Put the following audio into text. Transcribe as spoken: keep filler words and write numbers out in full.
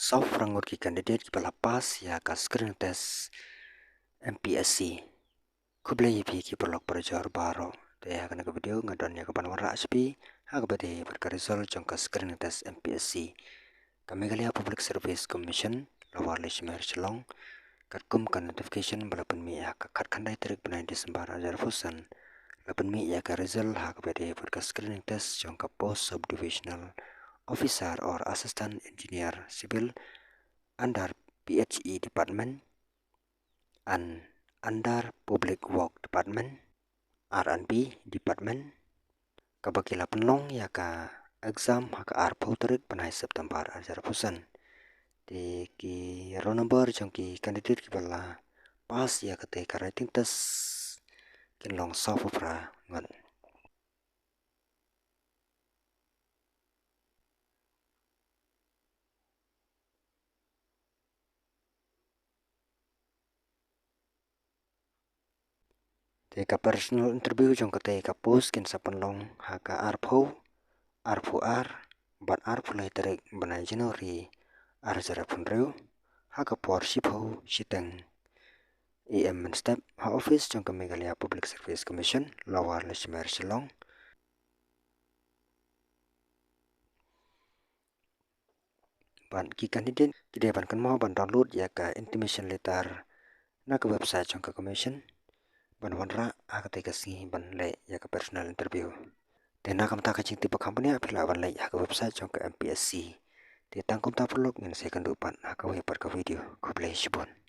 Sawphew phra ngut ki candidate kiba la pass ïa ka screening test M P S C. Khublei ïa phi ki paralok parajor baroh. Te ha kane ka video nga don ïa ka ban wanrah sha phi ha kaba ïadei bad ka result jong ka screening test M P S C. Ka Meghalaya Public Service Commission, Lower Leshimer, Shillong, katkum ka notification ba la pynmih ha ka khatkhyndai tarik bnai December arhajar arphew san, la pynmih ïa ka result ha kaba ïadei bad ka screening test jong ka post Sub Divisional Officer or Assistant Engineer Civil under P H E Department and under Public Work Department, R and B Department, kaba ki la pynlong ïa ka exam ha ka arphew tarik bnai September arhajar arphew san. Te ki roll number jong ki candidate kiba la pass ïa kata ka written test kin long sawphew phra ngut. Te ka personal interview jong kata ka post kin sa pynlong ha ka arphew, arphew ar bad arphew lai tarik bnai January arhajar arphew hynriew, ha ka por shiphew shiteng A M mynstep ha office jong ka Meghalaya Public Service Commission, Lower Leshimer, Shillong. Bad ki candidate ki dei ban kynmaw ban download ïa ka intimation letter na ka website jong ka commission ban wanrah ha kata ka sngi ban leh ïa ka personal interview. Te na ka bynta ka jingtip ba kham bniah phi lah ban leit ha ka website jong ka M P S C. Te tang kumta paralok, ngin sa ïakynduh pat ha kawei pat ka video. Khublei shibun.